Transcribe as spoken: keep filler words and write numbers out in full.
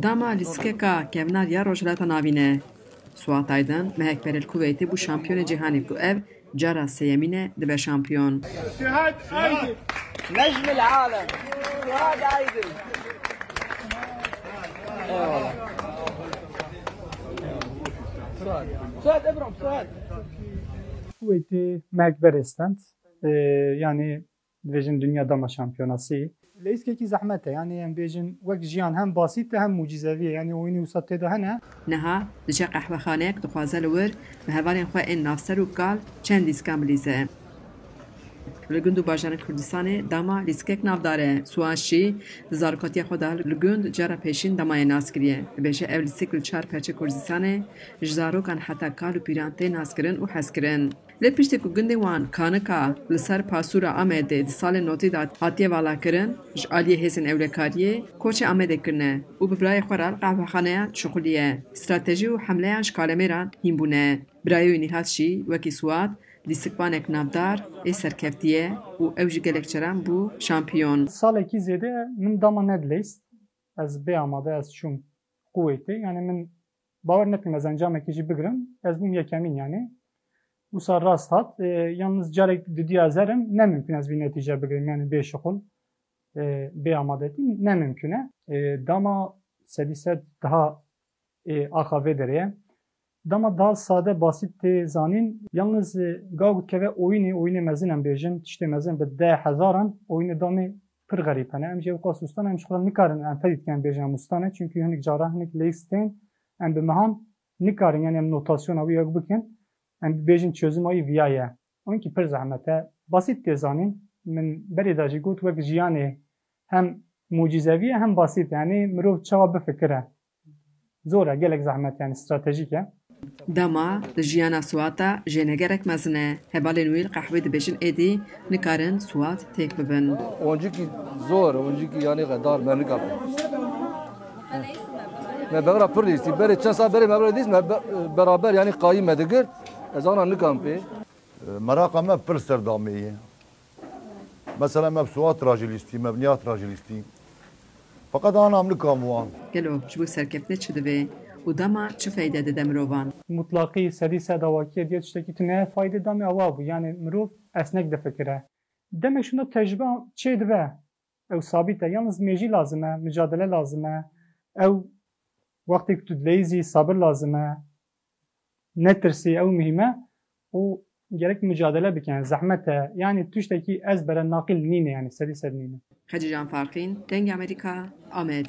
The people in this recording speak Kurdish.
Dama lîstikeka kevnar ya Rojhilata Navîn e. Suat Aydın, mehek pere li Kuweytê bû şampiyonê cîhanê ku ev cara sêyemîn e dibe şampiyon. Suat Aydın. نجم العالم. Suat Aydın. Eyvallah. Suat, Ebram, Suat. Kuweytê mehek berê stend. Ee, yani dibêjin dünya dama şampiyonası. Leyskekî zehmet e. Yani em bêjin wek jiyan hem basît e hem mucîzevî ye. Yani oyunî wisa tê de hene. Niha diçe qehwexaneyek dixwaze li wir bi hevalên xwe ên navser û kal çend lîskan bilîze. Li gund û bajarên Kurdistanê dama lîstikek navdar e. Suat jî di zarokatiya xwe de li gund cara pêşîn damayê nas kiriye. Dibêje ev lîstik li çar perçe Kurdistanê ji zarokan heta kal û pîran tê naskirin û hezkirin. Lê piştî ku gundê wan Kanika li ser pasûra Amedê di salên notî de hatiye valakirin, ji aliyê hêzên ewlekariyê koçê Amedê kirine û bi birayê xwe re li qehwexaneyan dişuxuliye. Stratejî û hemleyan ji kalemêran hîn bûne. Birayê wî Nîhat jî wekî Suat lîstikvanek navdar ê serkeftî ye û ew jî gelek caran bû şampiyon. Salekî zêde min dama nedileyst. Ez bê amade ez çûm Kuweytê. Yani min bawer nekim ez encamekî jî bigirim. Ez bûm yekemîn yani. Wisa rast hat. E, yalnız carek didiya ez herim, ne mümkün ez vî netîce bigirim yani bê şixul, e, bê amadetî ne mümkün e. E, dama sedî sed daha e, axa vê derê ye. Dama daha sade, basît tê zanîn. Yalnız e, gav ku keve oyunê, oyunê mezin em bêjin, tiştê mezin bi deh hezaran, oyunê damê pir xerîb hene. Em jî ew qas ustan em ji xwe re nikarin em fedî dikin em bêjin em ustan e. Çünkü hinek cara hinek leyst tên em bi mehan nikarin yani em notasyona wî wek bikin. Em bêjin çözüma wî viya ye. Onkî pir zehmet e. Basît tê zanîn. Min berê de jî got wek jiyanê hem mucîzevî ye hem basît e. Yani mirov çawa bifikire. Zor e, gelek zehmet yani stratejîk e. Dama di jiyana Suat de jênegerek mezin e. Hevalên wî li qehwê dibêjin êdî nikarin Suat têk bibin. Oncikî zor, oncikî yanî xedar me nikapin. Me bevra pir dîstî. Berê çend sal berê me bevra dîst me be- beraber yanî qayî me digir. Ez ana nikam pê. Meraqa me pir ser damê ye. Mesela me bi Suat re jî lîstî, me bi Nihat re jî lîstî. Feqet ana em nikam wan. Gelo ji bo serkeftinê çi divê û dama çi feyde dide mirovan? Mutlaqî sedî sed awakî ye diye tiştekî tune fayde dame awa bû. Yani mirov esnek difikire. Demek şunda tecrübe çê dibe. Ew sabît e. Yalnız mêjî lazim e, mücadele lazim e. Ew wextê ku tu dileyîzî sabir lazim e. Netirsî, ew muhîm e. Û gerek mücadele bikin. Zehmet e. Yani tiştekî ezbere naqil nîne yani. Sedî sed nîne. Xecîcan Farqîn, Dengê Amerîka, Amed.